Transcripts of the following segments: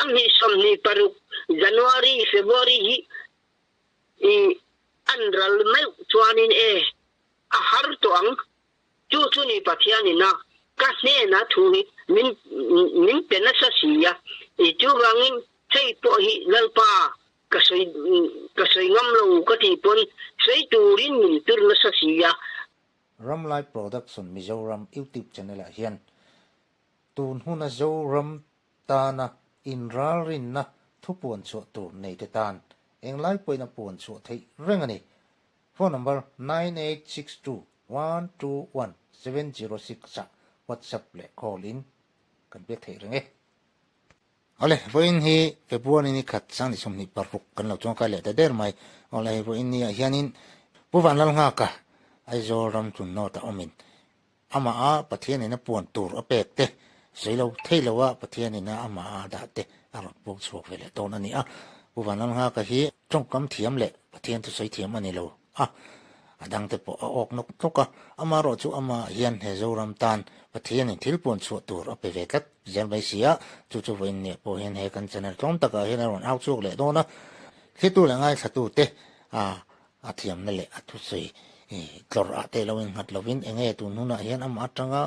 2026 January, February hi i an ral meuh chuanin e a har tawh ang. Chu chu ni Pathian ina ka hnena thu hi min min pe nasa si a, i chuvangin hei pawh hi Lalpa ka sawi ka sawi ngam lo ka tih pawn sawi turin min tur nasa si a. Ramlai Production Mizoram YouTube channel ah hian tun huna Zoram tana inralrinna thupuan chhuah tur neite tan englai pawhin a puan chhuah theih reng a ni. Phone number 9862121706 ah WhatsApp leh call in kan pek theih reng e. Awle, vawiin hi February ni khat sang ni 26 kan lo chuangkai leh ta der mai. Awle, hei vawiin ni ah hianin Pu Vanlalnghaka Aizawl ram chun nawt a awmin amah a Pathian in a puan tur a pek te, sawi lo thei lo a Pathian in a amah a dah te a rawn puak chhuak ve leh dawn a ni a. Pu Vanlalnghaka hi tawngkam thiam leh Pathian thusawi thiam a ni lo a, a dang te pawh a awk nawk nawk a, amaherawh chu amah hian he Zoram tan Pathian in thil puan chhuah tur a pe ve tlat zel mai si a, chu chu vawiin nia pawh hian he kan channel tlawm takah hian a rawn au chhuak leh dawn a, thlitu leh ngaithlatu te a A thiamna leh a thusawi tlawrh ah te lo innghat lovin enge tun hunah hian amah atanga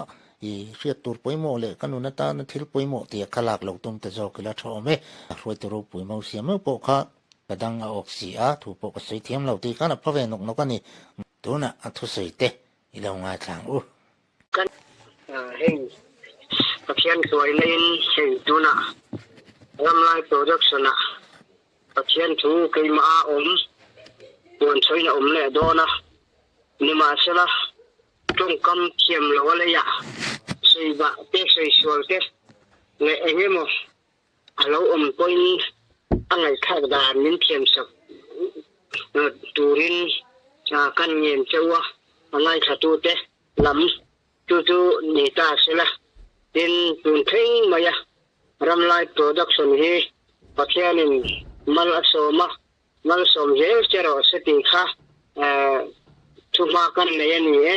i hriat tur pawimawh leh ka nun atana thil pawimawh tia kha lak lo tum ta zawk ila tha awm e. A hruaitu ropui Mosia meuh pawh kha ka dang a awk si a, thu pawh ka sawi thiam lo tih khan a pha ve nawk nawk a ni. Tunah a thusawi te i lo ngaithlang u. Kan hei Pathian hruaina in hei tunah Ramlai Production ah Pathian thu keimah a awm puanchhawiin a awm leh dawn a, nimahsela tawngkam thiam lo a leiah sawi bah te, sawi sual te leh eng emaw a lo awm pawhin a ngaihthlak dan min thiamsak turin kan ngen cheu a, a ngaithlatute lam chu chu ni ta sela. Tin, tun thleng maia Ramlai Production hi Pathianin mal a sawm a, malsawm zel che rawh se tih kha thu hma kan nei a ni e.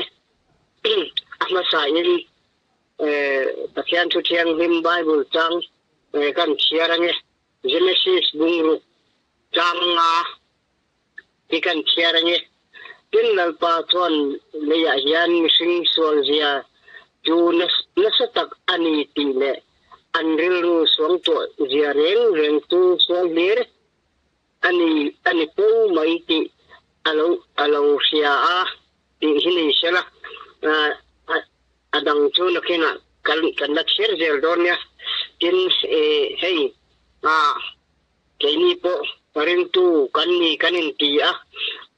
A hmasain Pathian thu thianghlim Bible chang kan chhiar ange, Genesis bungruk chang nga hi kan chhiar ange. Tin, Lalpa chuan leiah hian mihring sualzia chu nasa tak a ni tih leh an rilru suangtuah zia reng reng chu sual hlir a ni a ni fo mai tih a lo a lo hria a tih hi ni sela, a dang chu nakinah kan kan la chhiar zel dawn nia. Tin, hei Keini pawh ringtu kan ni kan inti a,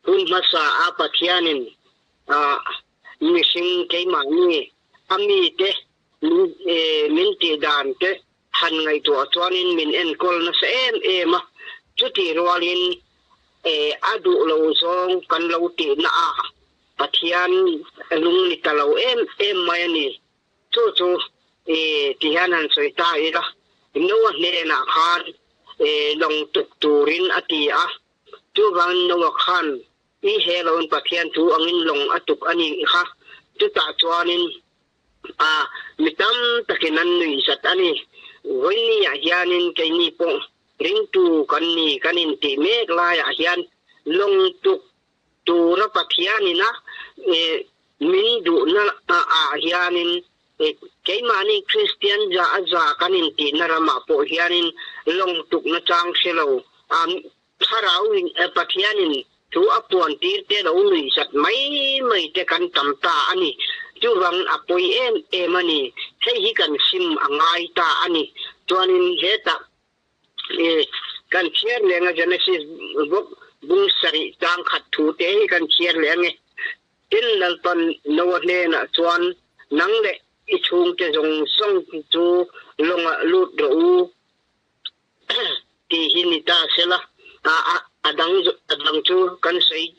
hun hmasa a Pathianin mihring keimahni a mite min tih dan te han ngaihtuah chuanin min enkawl nasa em em a, chutih rualin a duh lo zawng kan lo tihna ah Pathian lung ni ta lo em em mai a ni. Chu chu ti hian han sawi ta ila, Noah hnenah khan lawng tuk turin a ti a, chuvangin Noah khan i he loin Pathian thu angin lawng a tuk a nih kha. Chutah chuanin mi tam takin an nuihzat a ni. Vawinia hianin keini pawh ringtu kan ni kan intih mek laiah hian lawng tuk Tura Pathianin a min duhna ah hianin keimahni Kristian za a za kan intihna ramah pawh hianin lawng tukna chang hre lo Thlarau in Pathianin thu a puan tir te lo nuihzat mai mai te kan tam ta a ni. Chuvang a pawi em em a ni. Hei hi kan sim a ngai ta a ni. Chuanin hetah Kan chhiar leh anga Genesis bawk bung sarih tang khat thu te hi kan chhiar leh ange. Tin, Lalpan Noah hnenah chuan, Nang leh i chhungte zawng zawng chu lawngah lut rawh u tih hi ni ta sela, a dang a dang chu kan sawi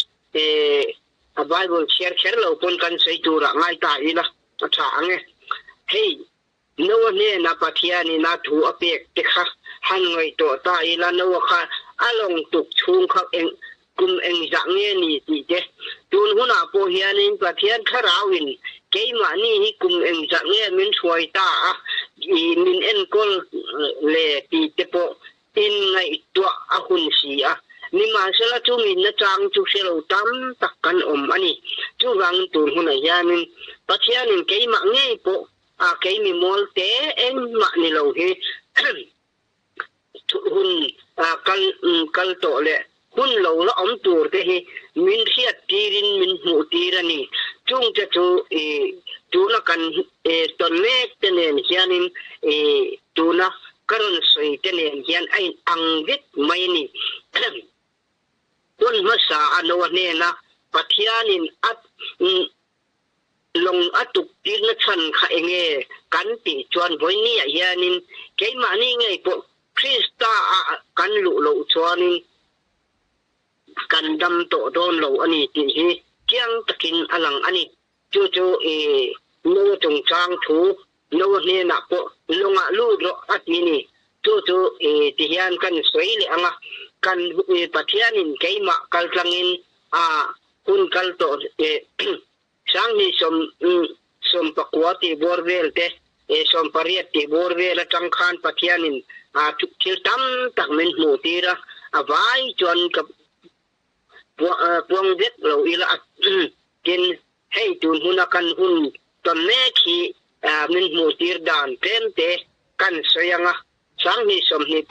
a Bible chhiar kher lo pawn kan sawi turah ngai ta ila a tha ange. Hei Noa hnena Pathianin a thu a pek te kha han ngaihtuah ta ila, Noa kha a lawng tuk chhung kha eng kum engzah nge ni tih te. Tun hunah pawh hianin Pathian Thlarauin Keimahni hi kum engzah nge min hruai ta a, i min enkawl le tih te pawh inngaihtuah a hun si a. Nimahsela chu mi nachang chu hre lo tam tak kan awm a ni. Chuvangin tun hunah hianin Pathianin keimah ngei pawh a keimi mual te engmah ni lo hi Hun kal kal tawh leh hun lo la awm tur te hi min hriat tirin min hmuh tir a ni. Chungte chu i tuna kan tawn mek te nen hianin i tuna ka rawn sawi te nen hian a in ang vek mai a ni. Hun hmasa a Noa hnena Pathianin a Lawng a tuk tirna chhan kha enge kan tih chuan vawinia hianin keimahni ngei pawh Krista ah kan luh loh chuanin kan dam tawh dawn lo a ni tih hi chiang takin a lang a ni. Chu chu i Noa chungchang thu Noa hnenah pawh lawngah lut rawh a ti ni. Chu chu i tihian kan sawi leh ang a, kan Pathianin keimah kaltlangin a hun kal tawh Sanghnih 18 tih bawr vel te, 18 tih bawr vel atang khan Pathianin thil tam tak min hmuh tir a, a vai chuan ka puang vek lo ila a tin hei tun huna kan hun tawn mek hi min hmuh tir dan tlem te kan sawi ang a, 20 20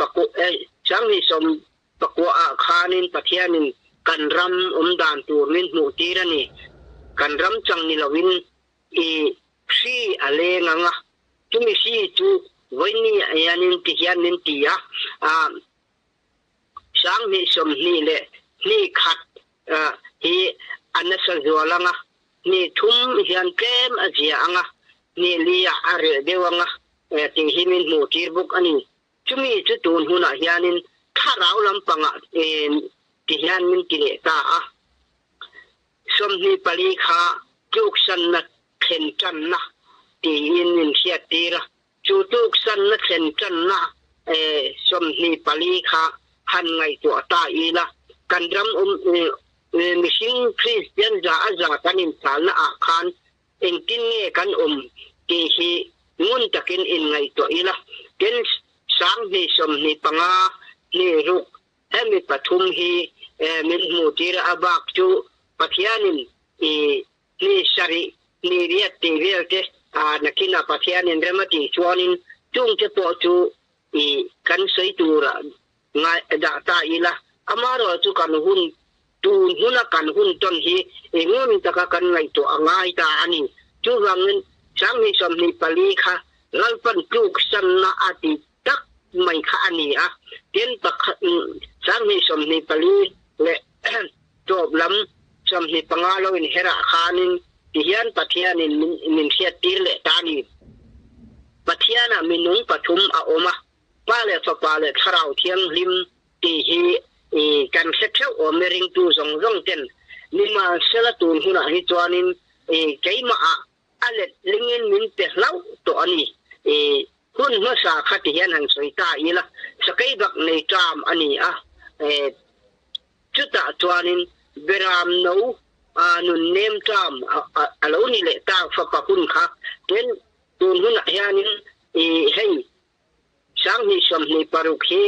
pakua ah khanin Pathianin kan ram awm dan tur min hmuh tir a ni. Kan ram chang ni loin i hri a leng ang a, chumi hri chu vawiini ah hianin ti hian min ti a, 2021 hi a nasa zual ang a, hnih thum hian tlem a zia ang a, hnih li ah a reh deuh ang a tih hi min hmuh tir bawk a ni. Chumi chu tun hunah hianin thlarau lampangah ti hian min ti leh ta a. 24 kha tluksanna thlen tanna tiin min hriattir a. Chu tluksanna thlen tanna 24 kha han ngaihtuah ta ila, kan ram awm mihring Kristian za a za kan inthalna ah khan Engtin nge kan awm tih hi ngun takin inngaihtuah ila, tin 2025 hnih ruk hemi pathum hi min hmuh tir a bak chu Pathianin i hnih sarih hnih riat tih vel te nakinah Pathianin rem a tih chuanin chungte pawh chu i kan sawi tura ngai dah ta ila, amaherawh chu kan hun tun huna kan hun tawn hi i ngun taka kan ngaihtuah a ngai ta a ni. Chuvangin 2024 kha Lalpan tluk sanna a ti tak mai kha a ni a, tin pakhat 2024 leh tawp lam 25 lo inherah khanin tihian Pathianin min hriattir leh ta a ni. Pathianah minung pathum a awm a, Pa leh Fapa leh Thlarau Thianghlim tih hi kan hre theuh awm e ringtu zawng zawng ten. Nimahsela tun hunah hi chuanin keimahah a let lingin min pe hlauh tawh a ni. Hun hmasa kha ti hian han sawi ta ila, sakei bak nei ṭam a ni a. Chutah chuanin Beram no nun nem ṭam a lo ni leh ta Fapa hun kha. Tin, tun hunah hianin hei 2026 hi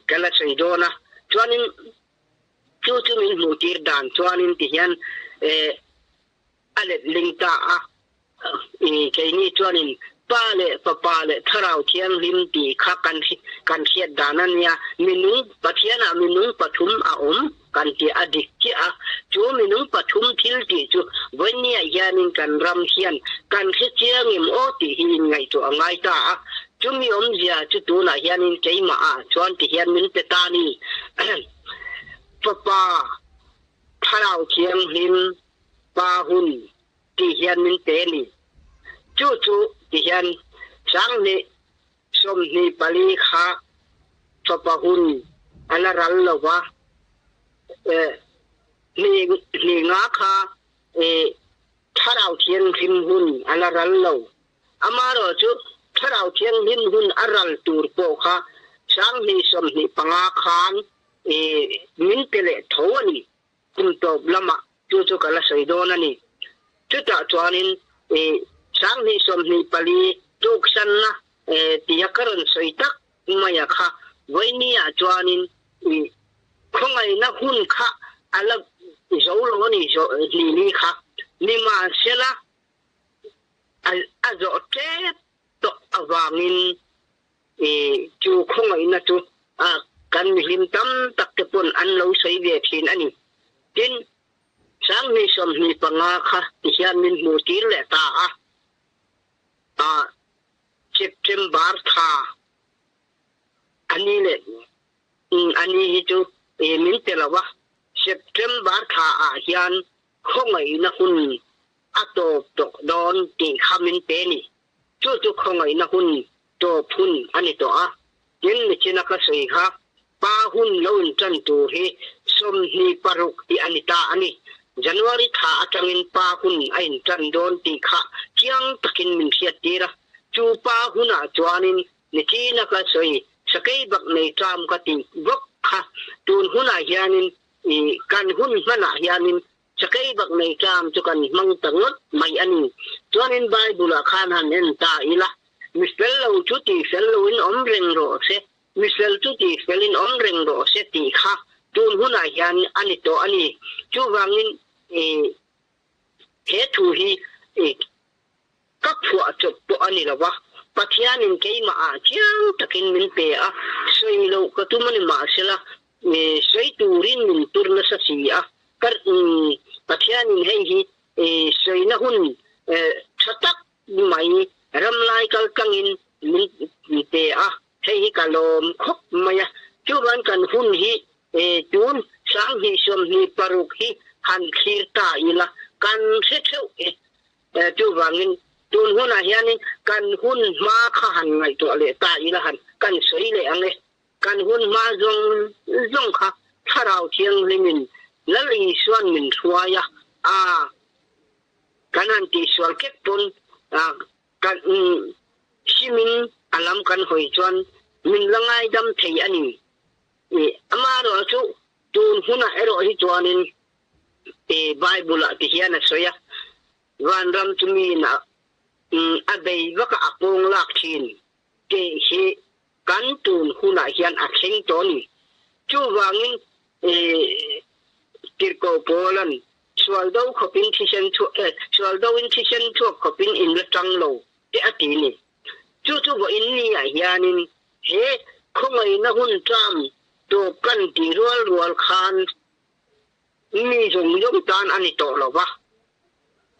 ka la sawi dawn a, chuanin chu chu min hmuh tir dan chuanin tihian a let ling ta a, keini chuanin Pa leh Fapa leh Thlarau Thianghlim tih kha kan kan hriat dan a nia, minung Pathianah minung pathum a awm kan tih a dik chiah a, chu minung pathum thil tih chu vawinia hianin kan ram hian kan hre chiang em aw tih hi inngaihtuah a ngai ta a, chumi awmzia chu tunah hianin keimah ah chuan ti hian min pe ta ni. Fapa Thlarau Thianghlim Pa hun tih hian min pe a ni. Chu chu ti hian 2024 kha fapa hun a la ral lo va, hnih nga kha Thlarau Thianghlim hun a la ral lo. Amaherawh chu Thlarau Thianghlim hun a ral tur pawh kha 2025 khan min pe leh tho a ni. Kum tawp lamah chu chu ka la sawi dawn a ni. Chutah chuanin 2024 tuksanna tia ka rawn sawi tak maia kha vawinia chuanin khawngaihna hun kha a la zo lo a ni hlili kha. Nimahsela a zawh tep tawh avangin chu khawngaihna chu kan mihlim tam tak te pawn an lo sawi ve thin a ni. Tin, 2025 kha tihian min hmuh tir leh ta a, September thla a ni leh a ni hi chu min pe lo a, September thla ah hian khawngaihna hun a tawp tawh dawn tih kha min pe ni. Chu chu khawngaihna hun tawp hun a ni tawh a, tin nichina ka sawi kha pa hun lo intan tur hi 26 tih a ni ta a ni. January thla atangin pa hun a intan dawn tih kha chiang takin min hriattir a, chu pa hunah chuanin nichina ka sawi sakei bak nei ṭam ka tih bawk kha tun hunah hianin kan hun hmanah hianin Sakei bak nei ṭam chu kan hmang ta ngawt mai a ni. Chuanin Bible-ah khan han en ta ila, Mi fel lo chu tih fel loin awm reng rawh se, mi fel chu tih felin awm reng rawh se tih kha tun hunah hian a ni tawh a ni. Chuvangin he thu hi ka phuah chawp pawh a ni lo va, Pathianin keimahah chiang takin min pe a, sawi loh ka tum a ni mahsela, sawi turin min tur nasa si a, ka Pathianin hei hi sawina hun tha tak mai ramlai kal tlangin min pe a, hei hi ka lawm khawp mai a, chuvan kan hun hi tun 2026 hi han thlir ta ila kan hre theuh e. Chuvangin tun hunah hianin kan hun hma kha han ngaihtuah leh ta ila han kan sawi leh ang e. Kan hun hma zawng zawng kha Thlarau Thianghlimin Lal Isuan min hruai a, a kan han tihsual kek pawn kan simin a lam kan hawi chuan min la ngaidam thei a ni. Amaherawhchu chu tun hunah erawh hi chuanin Bible ah ti hian a sawi a, Vanram chu miin a bei vak a, a pawng lak thin tih hi kan tun hunah hian a thleng tawh a ni. Chuvangin Tirhkoh Paula'n sual do khawpin thisen sual doin thisen chhuak khawpin in la tang lo te a ti ni. Chu chu vawiin niah hianin he khawngaihna hun ṭam tawp kan tih rual rual khan Mi zawng zawng tan a ni tawh lo va,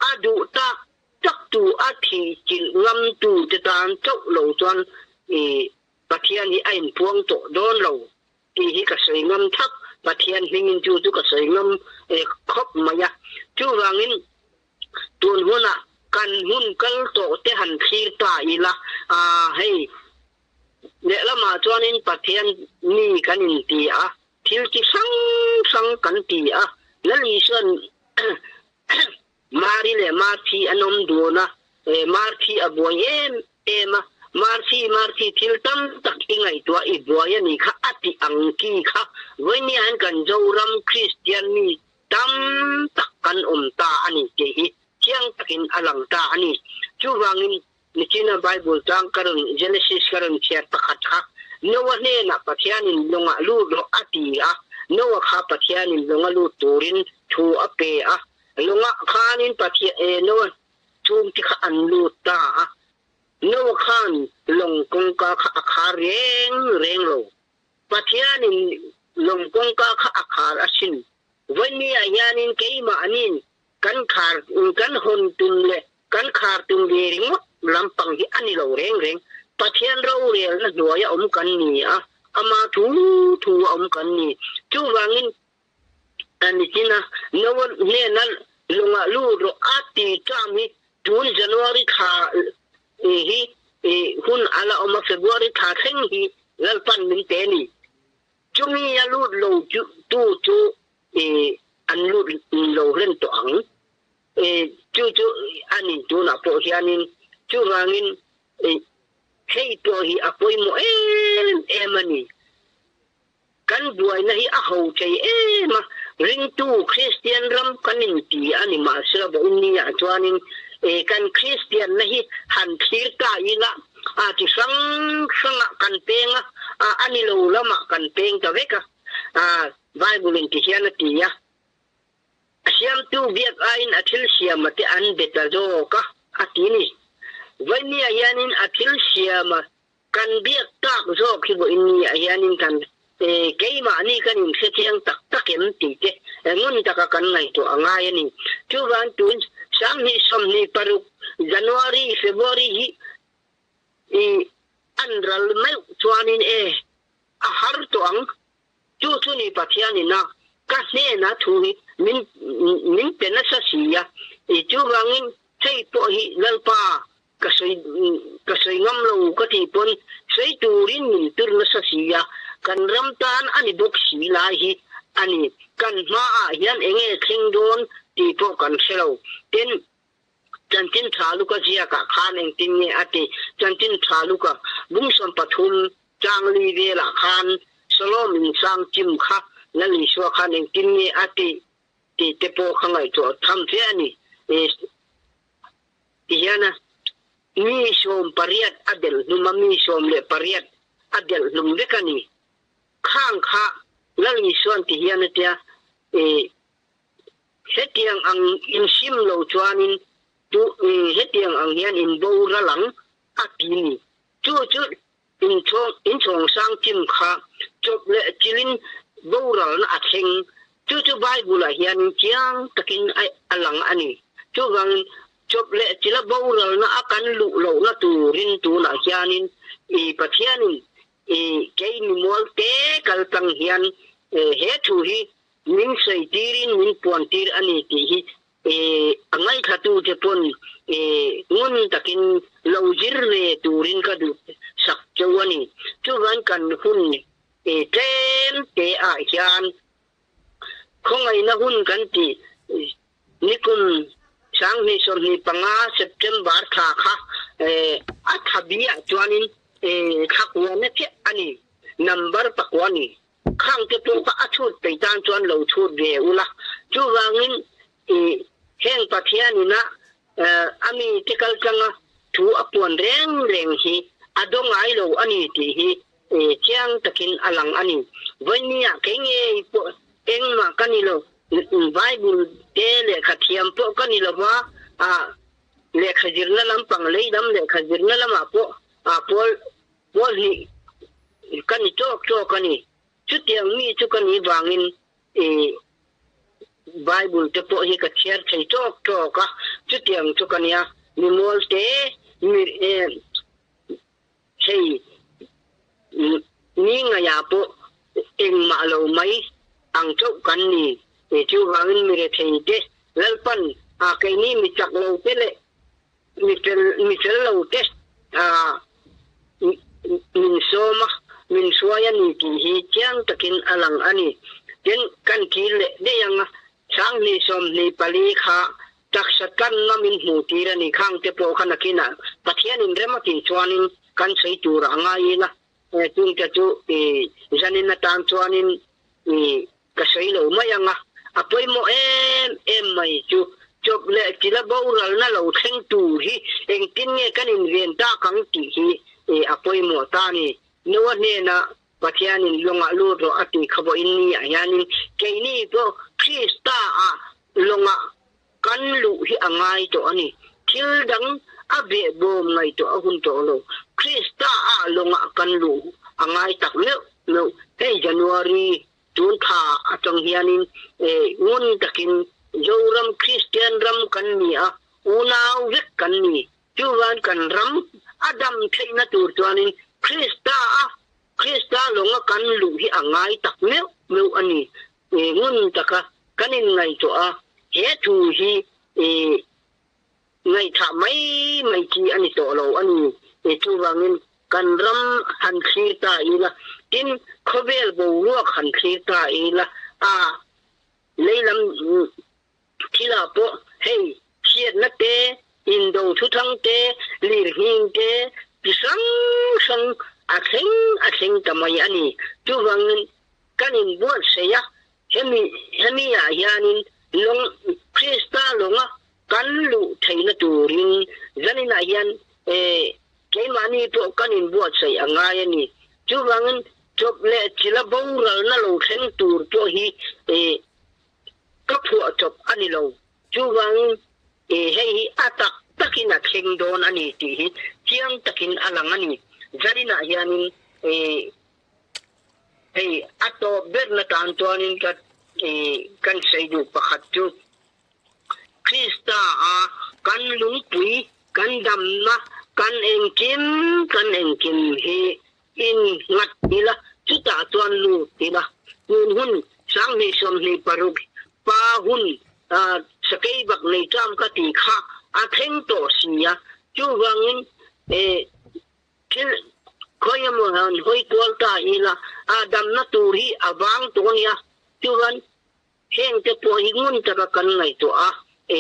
a duh tak tak tu a thihchilh ngam tu te tan chauh lo chuan Pathian hi a inpuang tawh dawn lo tih hi ka sawi ngam thak, Pathian hmingin chu chu ka sawi ngam khawp mai a. Chuvangin tun hunah kan hun kal tawh te han thlir ta ila, hei lehlamah chuanin Pathian mi kan inti a, Thil chi hrang hrang kan ti a, Lal Isua'n Mari leh Marthi an awm dun a, Marthi a buai em em a, Marthi, Marthi thil tam tak i ngaihtuah i buai a nih kha a ti ang ki kha vawinia hian kan Zoram Kristian mi tam tak kan awm ta a ni tih hi chiang takin a lang ta a ni. Chuvangin Nichina Bible tang ka rawn Genesis ka rawn chhiar pakhat kha Noah hnenah Pathianin lawngah lut rawh a ti a, Noah kha Pathianin lawnga lut turin thu a pe a, lawngah khanin Pathian eh Noah chhungte kha an lut ta a, Noah khan lawng kawngka kha a khar reng reng lo. Pathianin lawng kawngka kha a khar asin. Vawinia hianin keimahnin kan khar kan hawn tum leh Kan khar tum ve ringawt lampang hi a ni lo reng reng. Pathian rorelna hnuaia awm kan ni a, ama thu thu a awm kan ni. Chuvangin a nichin a, Noah hnena lawngah lut rawh a ti ṭam hi tun January thla hi hun a la awm a, February thla thleng hi Lalpan min pe a ni. Chumi a lut lo tu chu an lut lo hlen tawh ang. Chu chu a ni tunah pawh hianin chuvangin hei pawh hi a pawimawh em em a ni. Kan buaina hi a ho thei em a, Ringtu Kristian ram kan inti a ni mahsela vawiin ah chuanin kan Kristianna hi han thlir ta ila a chi hrang hrangah kan peng a, a ni lo lamah kan peng ta vek a. Bible in ti hian a ti a, A siamtu biak aiin a thil siama te an be ta zawk a, a ti ni. Vawiin ah hianin a thil siama Kan biak tak zawk hi vawiin ni ah hianin kan keimahni kan inhre chiang tak tak em tih te ngun taka kan ngaihtuah a ngai a ni. Chuvang tun 2026 January, February hi i an ral meuh chuanin e a har tawh ang. Chu chu ni Pathianin a ka hnena thu hi min min pe nasa si a, i chuvangin hei pawh hi Lalpa Ka sawi ka sawi ngam lo ka tih pawn sawi turin min tir nasa si a, kan ram tan a ni bawk si lai hi a ni. Kan hmaah hian eng nge thleng dawn tih pawh kan hre lo. Tin, Chanchin Tha Luka ziakah khan engtin nge a ti? Chanchin Tha Luka bung 13 changli velah khan Solom insang chim kha Lal Isua khan engtin nge a tih tih te pawh kha ngaihtuah tham fe a ni. Ti hian a mi 18 a delh hlum a, mi 18 a delh hlum vek a ni. Khang kha Lal Isuan ti hian a tia, I hetiang ang insim lo chuanin tu hetiang ang hian in boral ang a ti ni. Chu chu inchhawng inchhawng sang chim kha chawp leh chilin boralna a thleng. Chu chu Bible-ah hianin chiang takin a a lang a ni. Chuvangin chawp leh chila boralna a kan luh lohna turin tunah hianin i Pathianin i kei mimual te kal tlang hian he thu hi min sawi tirin min puan tir a ni tih hi A ngaithlatute pawn ngun takin lo zir ve turin ka duh sak cheu a ni. Chuvan kan hun tlem te ah hian khawngaihna hun kan tih nikum 2025 September thla kha a tha biah chuanin thla kuana chiah a ni, number pakua ni. Khang te pawh kha a chhut peih tan chuan lo chhut ve ula. Chuvangin i heng Pathianina a mi te kal tlanga thu a puan reng reng hi a do ngai lo a ni tih hi chiang takin a lang a ni. Vawinia kei ngei pawh engmah ka ni lo, Bible te lehkha thiam pawh ka ni lo va, lehkha zirna lampang lei lam lehkha zirna lamah pawh pawl Pawl hi ka ni tawk tawk a ni. Chutiang mi chu ka nih vangin i Bible te pawh hi ka chhiar thei tawk tawk a, chutiang chu ka nia. Mi mual te, mi hei ni ngaihah pawh engmah lo mai ang chauh kan ni. Chuvangin mi rethei te Lalpan a keini mi chak lo te leh Mi fel, mi fel lo te min sawm a, min hruai a ni tih hi chiang takin a lang a ni. Tin, kan kir leh daih ang a, 2024 kha taksa tanna min hmuh tir a ni. Khang te pawh kha nakinah Pathianin rem a tih chuanin kan sawi tur a ngai ila, chungte chu zanin atan chuanin Ka sawi lo mai ang a, a pawimawh em em mai chu chawp leh tila boralna lo thleng tur hi engtin nge kan inven tak ang tih hi a pawimawh ta a ni. Noah hnenah Pathianin lawngah lut rawh a tih kha vawiin ni ah hianin keini pawh Krista ah lawngah kan luh hi a ngai tawh a ni. Thil dang a behbawm ngaihtuah a hun tawh lo. Krista ah lawngah kan luh a ngai tak meuh meuh. Hei January tun thla atang hianin ngun takin Zoram Kristian ram kan ni a, unau vek kan ni. Chuvan kan ram a dam theihna tur chuanin Krista a Krista lawnga kan luh hi a ngai tak meuh meuh a ni. Ngun taka kan inngaihtuah a, he thu hi ngaihthah mai mai chi a ni tawh lo a ni. Chuvangin kan ram han thlir ta ila, tin khawvel boruak han thlir ta ila, a leilam thilah pawh hei chhiatna te, indo thuthang te, lirnghing te chi hrang hrang a thleng a thleng ta mai a ni. Chuvangin kan inbuatsaih a. Hemi hemi ah hianin lawng Krista lawnga kan luh theihna turin zaninah hian eh keimahni pawh kan inbuatsaih a ngai a ni. Chuvangin chawp leh chila boralna lo thleng tur pawh hi eh ka phuah chawp a ni lo. Chuvangin eh hei hi a tak takin a thleng dawn a ni tih hi chiang takin a lang a ni. Zaninah hianin eh Hei a tawp berna tan chuanin ka kan sawi duh pakhat chu Krista a kan lungpui, kan damna, kan engkim, kan engkim hi in nghat ila, chutah chuan lut ila. Tun hun 2026 pa hun sakei bak nei ṭam ka tih kha a thleng tawh si a, chuvangin Thil khawi emaw han hawi kual ta ila, a damna tur hi a vang tawh a nia. Chuan hengte pawh hi ngun taka kan ngaihtuah a, e,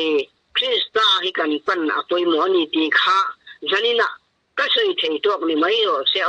Krista hi kan pan a pawimawh a ni tih kha zaninah ka sawi thei tawk ni mai rawh se.